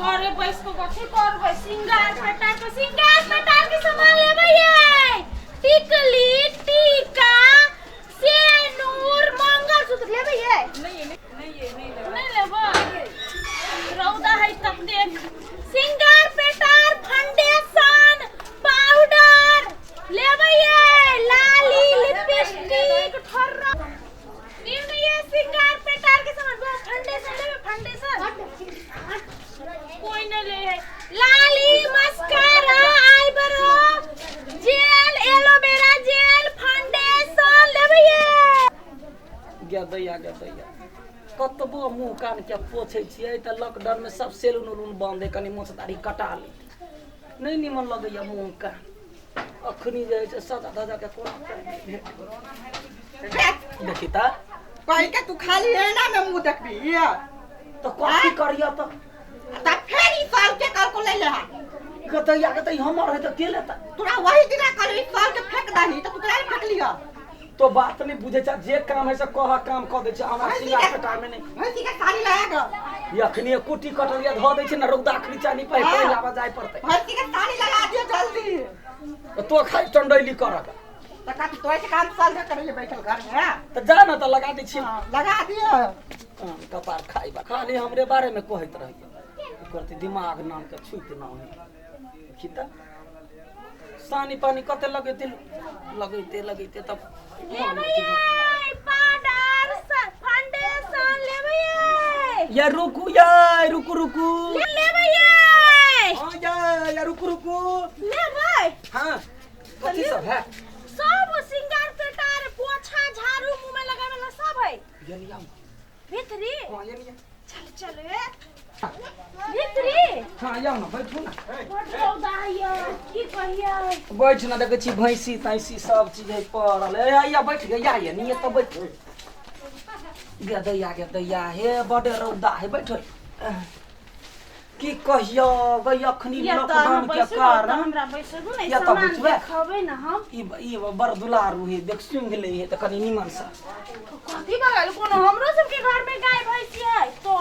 घरे बैस के कथी करबै? सिंगार पेटार के, सिंगार पेटार के सामान लेबै ये, टिकली, टीका, सेनूर, मंगलसूत्र लेबै ये? नहीं, नहीं, ये नहीं लेबै। नहीं लेबै? रौदा है तब देख। सिंगार पेटार, फाउंडेशन, पाउडर लेबै ये, लाली, लिपस्टिक, ठर्रा निम्न ये सिंगार पेटार के सामान। बस फाउंडेशन लेबै? फाउंडेशन कोई नहीं ले है। लाली, mascara, eyebrow gel, aloe vera gel, foundation लेबै ये? गे दैया, गे दैया, कतबो मुँह कान के पोछै छियै तऽ लॉकडाउन में सब सैलून उलून बंद है। कनि मोछ दाढ़ी कटा ली, नहि निमन लगैया मुँह कान। अखनी जे छै सजा धजा के कोना भेट देखी तऽ। कहि के तू खाली एना में मुंह देखबी ये? तऽ कथी करिय तऽ? त फेर ई साल के कल को ले ले हा। कतैया कतै हमर है तऽ के लेता? तोरा वही दिना कहली ई साल के फेंक दही, त तू केना फेंक लिह? तो बात नहीं बुझे छ, जे काम है से कह, काम कऽ दै छै। हमरा सिंगार पेटार में नहीं। भैंसी के साड़ी लगा ग। अखनी कुटी कटल या धऽ दै छै ने, रौदा अखनी चानी पर हाँ। आबऽ जाय पड़तै। भैंसी के साड़ी लगा दियो जल्दी। तो खाली चंडैली करऽ के। त का तोय के काम साल के करे ले बैठल घर में? तऽ जा ने तऽ लगा दै छियै। हाँ, लगा दियो। कान कपार खाइ बा, खाली हमरे बारे में कहैत रहैया। करते दिमाग नाम के छुइत ना होइ। देखी तऽ सानी पानी कते लगेते लगेते लगेते तब लेबै ये पाउडर, फाउंडेशन लेबै ये? या रुकू, या रुकू रुकू। लेबै ये? हाँ, या या रुकू रुकू। लेबै? हाँ, कथी सब है? सब सिंगार पेटार, पोछा, झाड़ू, मुंह में लगावे वाला सब है। ये लिया। भीतरी। हाँ, ये लिया। चल चल ए भीतरी। हाँ, आउ ना, बैठू ना। बड रौदा है यौ, की कहियै। बैठ ना। देखै छी भैंसी तैंसी सब चीज है पड़ल। ए आइया, बैठ गया या नहीं तो बैठ गे दैया, गे दैया, हे बड रौदा है, बैठ। की कहियो गई, अखनी या तऽ अहाँ लॉकडाउन के बैसू ने, तऽ कारण हमरा बैसबू ने। या तऽ सामान बैठबै। देखबै ने हम। ई बड़ दुलारू है, देख सुंघ ले है तऽ कनि निमन से। कथी भऽ गेल? कोनो हमरो सबके घर में गाय भैंसी है तो।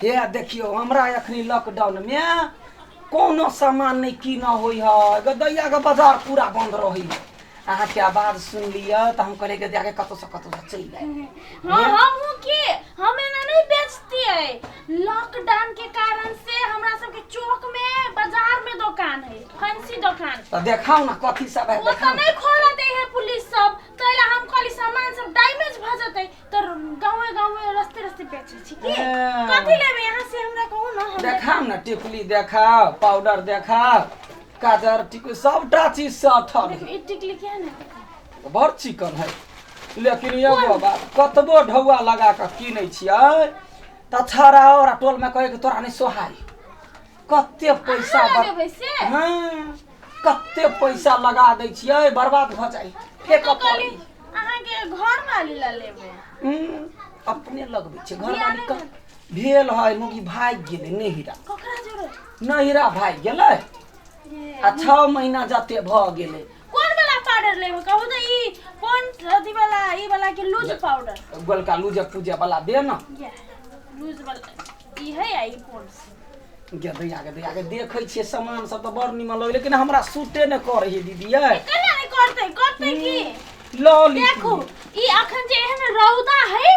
हे हे देखियो, हमरा अखनी लॉकडाउन में कोनो सामान नहीं कीन होइ है गे दैया के, बाजार पूरा बंद रही है। अहाँके आवाज सुन लिअ तऽ हम कहलियै कि जाके कतौ से कतौ से चलि आयब। हाँ, हमहूँ के हम एना नहीं बेचतियै। लॉकडाउन के कारण से हमरा सबके चौक में, बाजार में दुकान है, फैंसी दुकान। तऽ देखाउ ने कथी सब है। वो तो देखाउ। नहीं खोला दे है पुलिस सब, तो एला हम कहली सामान सब डैमेज भ जतै, तो गाँवे गाँवे, रस्ते रस्ते बेचै छी की। कथी लेबै यहाँ से, हमरा कहू ना हम। देखाउ ने, टिकली देखाउ, पाउडर देखाउ, काजर, टिकली, सबटा चीज से अठल। देखो, ई टिकली के है ने। बड़ चिकन है, लेकिन एगो बात, कतबो ढौआ लगा कऽ कीनै छियै तऽ छड़ा और टोल में कहै कि तोरा नहि सोहाई। कते पैसा अहाँ लगेबै से? हाँ, कते पैसा लगा दै छियै, बर्बाद भऽ जाइ, फेकऽ तो कहली पड़ै। अहाँके घर वाली ला लेबै। अपने लगबै छियै, घर बियाह वाली नहि भेल है, मुगी भागि गेलै नहिरा। ककरा जोड़े? नहिरा भागि गेलै आ 6 महीना जते भऽ गेलै। कोन वाला पाउडर लेबै, कहू तऽ? ई कोन अथी वाला, ई वाला के लूज पाउडर? गोलका लूजे पूजे वाला दे ना। ये लूज वाला ई है या ई पॉन्ड्स। गे दैया, गे दैया, गे देखै छियै सामान सब तऽ बड़ निमन लगै, लेकिन हमरा सूटे नहि करै है दीदी यै। केना नहि करतै? करतै की? लऽ ली। देखू, ई अखन जे एहन रौदा है,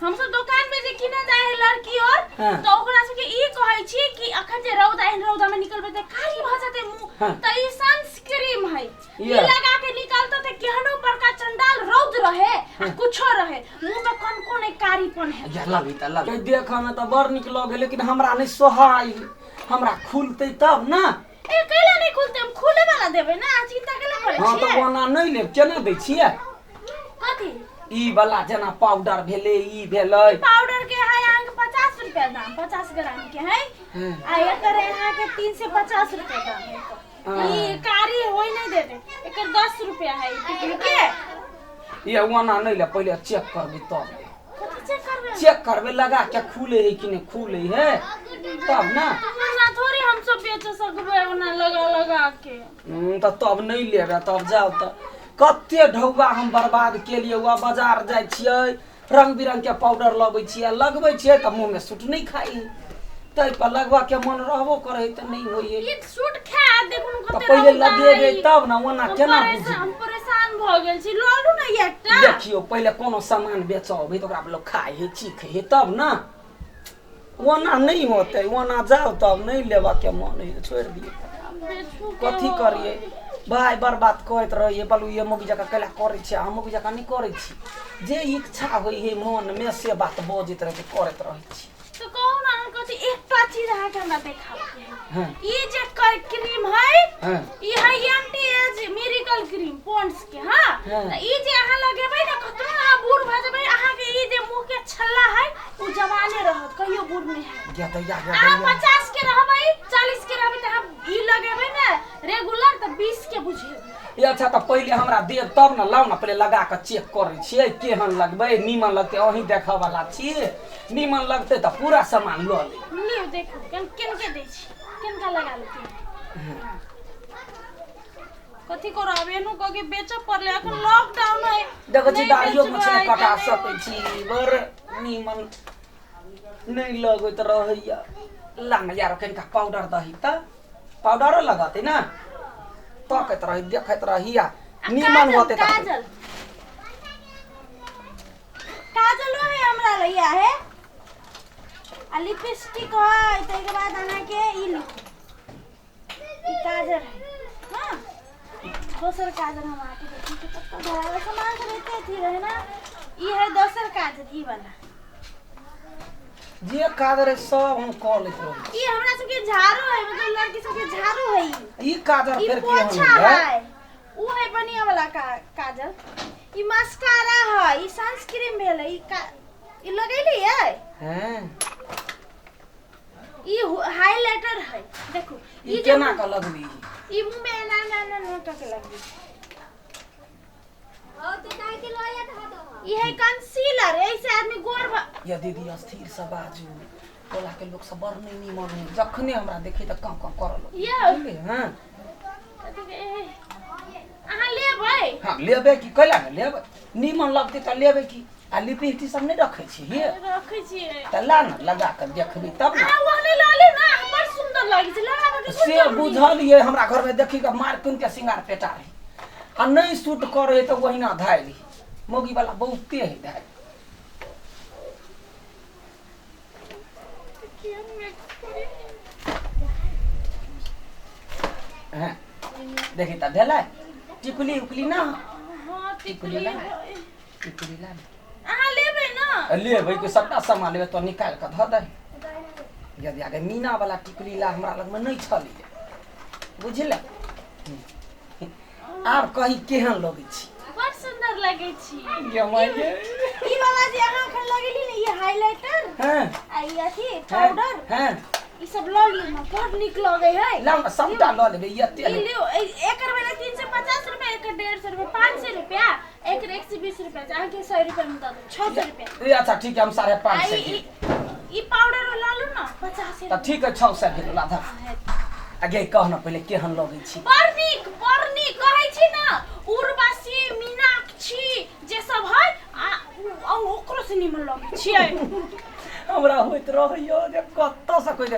हमसब दुकान में जे किने जाय है लड़की और, तो ओकरा सबके ई कहै छी कि अखन जे रौदा, एहन रौदा में निकलबै तऽ कारी भऽ जेतै मुंह। तऽ ई सनस्क्रीन है, ई लगा के निकलतै तऽ केहनो बड़का चंडाल रौद रहे आ कुछो रहे, मुंह में कनको नहि कारीपन है। या लगी तऽ लगी, देखऽ में तऽ बड़ नीक लगे, लेकिन हमरा नहि सोहाइ। हमरा खुलतै तब ने। ए, कैला नहि खुलतै? हम खुले वाला देबै ने, अहाँ चिंता केला करै हाँ, तऽ छियै? ओना नहि लेब, केना दै छियै? कथी? ई वाला, जेना पाउडर भेलै, ई भेलै। पाउडर के है अहाँके 50 रुपया दाम, 50 ग्राम के है। आ एकर है अहाँके 350 रुपया दाम है। ई कारी होय नहीं देते। एकर 10 रुपया है ई टिकली के। ये ओना नहि ले, पहिले चेक करबै तब लेब। कथी चेक करबै? चेक करबै लगा के, खुले है कि नहि खुले है तब ना। तो ओना थोड़ी हम सब बेच सकबै, ओना लगा लगा के। तऽ तब नहि लेबै, तब जाउ। तऽ कते ढौआ हम बर्बाद केलियै। वह बाजार जाइ छियै, रंग बिरंग के पाउडर लबै छियै, लगबै छियै तऽ मुँहमे सूट नहि खाइ। ताहि पर लगबऽ के मन रहबो करै तऽ नहि होइए। ई सूट खा देखू न तऽ कते पहिले रौदा लगेबै हइ। तब ने, ओना हम केना परेशान बुझबै? हम परेशान भऽ गेल छी, लऽ लू ने एकटा। देखियौ, पहिले कोनो सामान बेचबै तऽ ओकरा पर लोक खाइ हइ, चीखै हइ तब ने, ओना नहि होतै। ओना जाउ तब नहि लेबऽके मन हइ, छोड़ि दियौ। बेचू के कथी हो। करियै भाय, बर्बाद करैत रहैए। बलू ये मौगी जकाँ कैला करै छी? हम मौगी जकाँ नहि करै छी, जे इच्छा होइ है मनमे से बात बजैत रहै छी, करैत रहै छी। तऽ कहू ने अहाँ कथी, एकटा चीज अहाँके हमरा देखाबके है। हाँ। ई जे क्रीम है, हाँ। ई है anti age miracle cream Pond's के। हाँ। हाँ। तऽ ई जे अहाँ लगेबै ने, कतनो अहाँ बूढ़ भऽ जेबै, अहाँके ई जे मुँह के छल्ला है ओ जवाने रहत, कहियो बूढ़ नहि हैत। या दैया या अहाँ दैया। 50 के रहबै, 40 के रहबै, तऽ अहाँ ई लगेबै ने रेगुलर तऽ 20 के बुझेबै। ये अच्छा, तऽ पहिले हमरा देब तब ने। लाउ ने, पहिले लगा कऽ चेक करै छियै केहन लगबै। नीमन लगतै, अहीं देखऽ वाला छियै, नीमन लगतै तऽ पूरा सामान लऽ लेब। लियौ, देखू केन केन के दै छी, केनका लगा लेती। कथी करब, एनु कह के बेचऽ पड़लै, अखन लॉकडाउन है। देखै छी नहि दाढ़ियो बेचबै, मुछ नहि कटा तऽ नहि सकै छी, बड़ नीमन नहि लगैत रहैया। ला ने यार, कनिका पाउडर दही तऽ पाउडरो लगतै ने। तकैत रही, देखैत रही आ आ नीमन काजल होतै तऽ काजल, काजलो है हमरा लैया है आ लिपस्टिक है। ताहिके बाद अहाँके ई लिखू, ई काजल है। हाँ, दोसर काजल हम अहाँके देखी छी कतऽ धरायल सामान सब एते अथी रहे ना। ई है दोसर काजल, ई वाला। जे काज रहै सब हम कऽ लैत रहै। ई हमरा सबके झाड़ू है, मतलब लड़की सबके झाड़ू है ई। ई काजर ई फेर केहन पोछा है? है, उ है बढ़िया वाला काजल। ई मस्कारा है, ई सनस्क्रीन भेल है, ई का ई लगैली है। हैं। ई हाइलाइटर है, देखू। ई ई जे केना कऽ लगबी? ई मुंह में एना एना एना एना कऽ के लगबी। ई है कंसीलर, ऐसे आदमी गोर या दीदी, स्थिर से बाजू, टोला के लोग सब बड़ नहीं नीमन है, जखने हमरा देखे तऽ कम कम करऽ लगै। यौ। बुझलियै? हाँ। कथी के अहाँ लेबै? हाँ, लेबै की, कैला ने लेबै? नीमन लगतै तऽ लेबै की। आ लिपस्टिक सब नहि रखै छी? रखै छियै। तऽ ला ने, लगा कऽ देखबी तब ने। अहाँ ओहने लऽ लियौ ने, अहाँ बड़ सुन्दर लगै छै लगाबऽ के कोन से जरूरी? बुझलियै, हमरा घरमे देखी कऽ मार कुन के सिंगार पेटा रही आ नहि सूट करे तऽ ओहिना धारि मौगी वाला बहुते है धारि। हाँ, देखी तऽ भेलै टिकुली उकुली ना? हाँ, टिकुली टिकुली ला। है। टिकुली ला ने। अहाँ लेबै ने? लेबै कि, सबटा सामान लेबै। तो निकालि कऽ धऽ दही। यदि आगे मीना वाला टिकुली ला, हमरा लगमे नहि छलै, बुझले? आब कही केहन लगै छी? बड़ सुन्दर लगै छी। गे माय गे। ई वाला जे अहाँ एखन लगेली ने, ई हाइलाइटर आ ई अथी पाउडर, ई सब लऽ लियौ ने, बड़ नीक लगै है। लाउ ने, सबटा लऽ लेबै एते। ई लियौ, एकर भेलै 350 रुपया, एकर 150 रुपया, 500 रुपया, एकर 120 रुपया छै। अहाँके 100 रुपया में दऽ देब, 600 रुपया। ए अच्छा ठीक है, हम साढ़े आ पाँच सौ ई भेल। ई पाउडर लऽ लू ने, 50 तऽ रुपया। ठीक है, 600 भेल लाधा। आगे कह ने पहिले, केहन लगै छी? बड़ नीक, बड़ नीक। कहै छी ने, उर्वशी मीनाक्षी जे सब है आ ओकरो से निमन लगै छियै। हमरा होइत रहैयो जे कतऽ से कोइ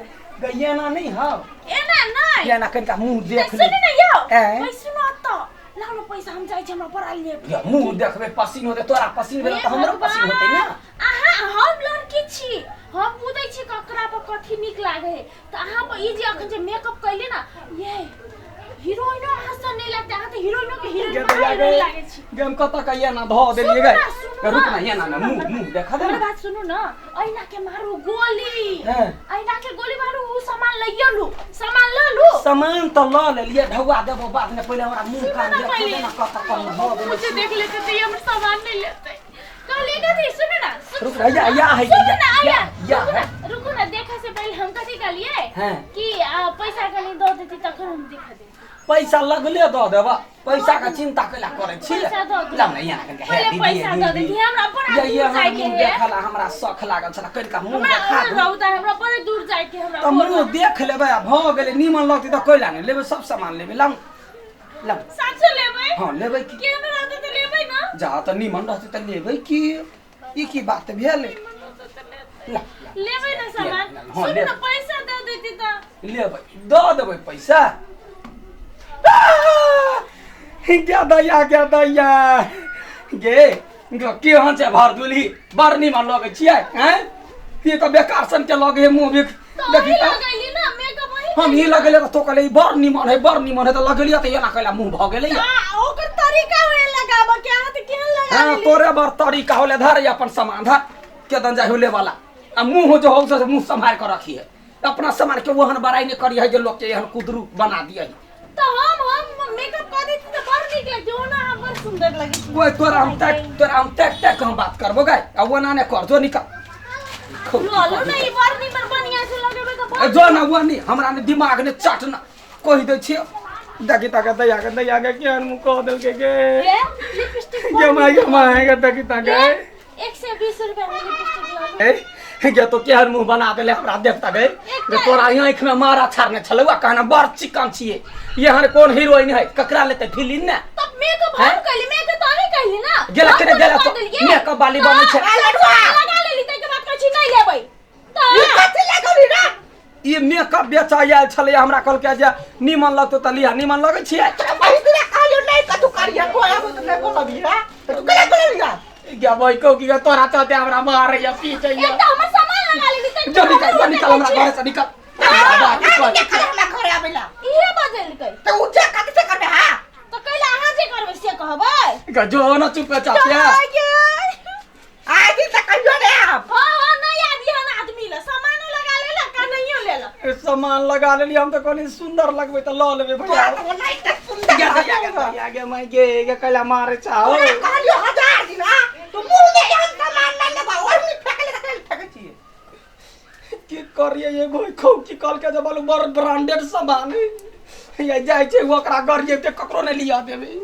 गैयाना नहि हौ। एना नहि। एना कनिका मुँह देख सुनू ले। ने यौ। आँय? पैसा सुनू तऽ, लाउ ने पैसा, हम जाइ छी, हमरा बड़ा लेट। या मुँह देखबै, पसीन होतै तोरा, पसीन भेल हे तऽ हमरो पसीन होतै ने। अहाँ, हम लड़की छी, हम बुझै छी ककरा पर कथी नीक लागे है। तऽ अहाँ पर ई जे अखन जे मेकअप कैले ना, ये हीरोइनो अहाँ सँ नहि लगतै। अहाँ तऽ हीरोइनो के हीरोइन गे महा दैया हीरोइन गे लागै छी। गे, हम कतऽ के एना धऽ देलियै सुनू गे? ना, सुनू रुक ना, ना, एना ना सुनू मुँह ना, मुँह देखा दे हमर ना। बात सुनू ना, ऐना के मारू गोली। ऐना के गोली मारू, उ सामान लइयो लू, सामान ल लू। सामान तऽ लऽ लेलियै, ढौआ देबो बाद में, पहिले हमरा मुँह सुनू कान ना देखा पहिले। दे ना, कतऽ कम धऽ देने मुझे छी। देख लेते तो ये हमर सामान नहीं लेते। कहलिए कथी, सुनू ना, रुक ना, या या है। सुनू या ना, या या या रुकू है। ना, रुकू ना, देखा से पहले हम कथी कहलिए कि पैसा कनी दऽ देती तखन हम देखा देती। पैसा लगले दऽ देबऽ, पैसा के चिंता कैला करै छी? पैसा दऽ दू। लाउ ने यहाँ कनिका। हे पहिले दीदी, पैसा दऽ दीदी। देती, हमरा बड़ा ये दूर हमर जाइके मुँह है। देखला हमरा शौख लागल छला, कनिका मुँह हमरा देखा दू। रौदा, हमरा बड़े दूर जाइके हमरा तऽ गोर मुँह देख लेबै आ भऽ गेलै, नीमन लगतै तऽ कैला नहि लेबै? सब सामान लेबै, लाउ लाउ। साचो लेबै? हँ, लेबै की। केहन रहतै तऽ लेबै ना? जा तऽ नीमन रहतै तऽ लेबै की, ई की बात भेलै? ला ला। लेबै ना सामान? हाँ, सुनू लेबै। ना पैसा। लेबै दऽ देबै पैसा। गे दैया गे दैया गे गे केहन छै भरदुली बड़ निमन लगै छियै हैं ई तऽ बेकार सन के लगे है मुँह भी तो देखी वही तऽ लगैली ना मेकअप वही हम ई लगेलियै तऽ तो कहले ई बड़ निमन है बड़ निमन है तऽ लगेलियै तऽ एना कैला मुँह भऽ गेलै आ ओकर तरीका होए लगाबऽ के अहाँ तऽ केहन लगा हाँ लेली तोरे बड़ तरीका होले धर अपन सामान धर केदन जाइ होले वाला आ मुँह जो हो से मुँह सम्हार के रखी है अपना सामान के ओहन बड़ाई नहीं करी है जे लोग के एहन कुदरू बना दिए तो हम मेकअप कर देती तो बड़ नीक लगती ओना हम बड़ सुंदर लगे छी। कोई तोरा हम तक तोरा हम तक तक हम बात करबो गाय आ ओना ने कर जो निकल लो लो ना ई बड़ निमन बढ़िया से लगेबे तो बड़ जो ना वो नहीं हमरा ने दिमाग ने चट ना कहि दै छियो देखी तक दैया के दैया के केहन मुँह कह देलकै गे ये लिपस्टिक गे माय गे माय गे देखी तक 120 रुपया में लिपस्टिक ला लो। ए गे तो केहन मुँह बना देले हमरा देखता गे जे तोरा आँखि में मारा छाड़ने छलै आ कहना बड़ चिकन छियै एहन कोन हीरोइन है ककरा लेतै फिल्म ने तब मेकअप हम हैं? कैली मेकअप तो अहीं कैली ना गेला हम केने कोनो गेला कर तो देलियै। मेकअप वाली बनै छै। तऽ लगा लेली ताहिके बाद कहै छी नहि लेबै तऽ ई कथी लगौली रे ई मेकअप बेचऽ आयल छलै हमरा कहलकै जे निमन लगतौ तऽ लिअ निमन लगै छियै तोरा वही दिना कहलियो नहीं कथू करिया कोई आबो तो नहीं बोलबी रे तो तू केला बोललिया गे भाई कहू कि तोरा चलते हमरा मारैया पीटैया एक तऽ हमर सामान लगा लेली ताहिके जो बाद निकल जो हमरो निकल हमरा देखै घर से निकल आबि के खाली हमरा घरे आबेला छियै। इहे बजलकै तो उ जे कथी से करबे हां तऽ कैला अहाँ जे करबै से कहबै जो न चुप चापिया आज दिन तक कहियो नहीं आब हाँ हाँ नहीं आबी हन आदमी ला सामानो लगा लेला कन्हैयो लेला सामान लगा लेली हम तऽ कहली सुंदर लगबै तऽ लऽ लेबै भैया तोरा तो नहीं त सुंदर गे गे गे गे माय गे गे कैला मारे चाहो तोरा कहलियो हजार दिन हां तू मुंह में हम सामान नहीं लेबा ओहि में फेंकले त फेंकै छियै की करिए ये गोई खौ की कहल के जे बालू बड़ ब्रांडेड सामान है ये जाइ छै ओकरा गरिए ते ककरो नहि लिअ देबै।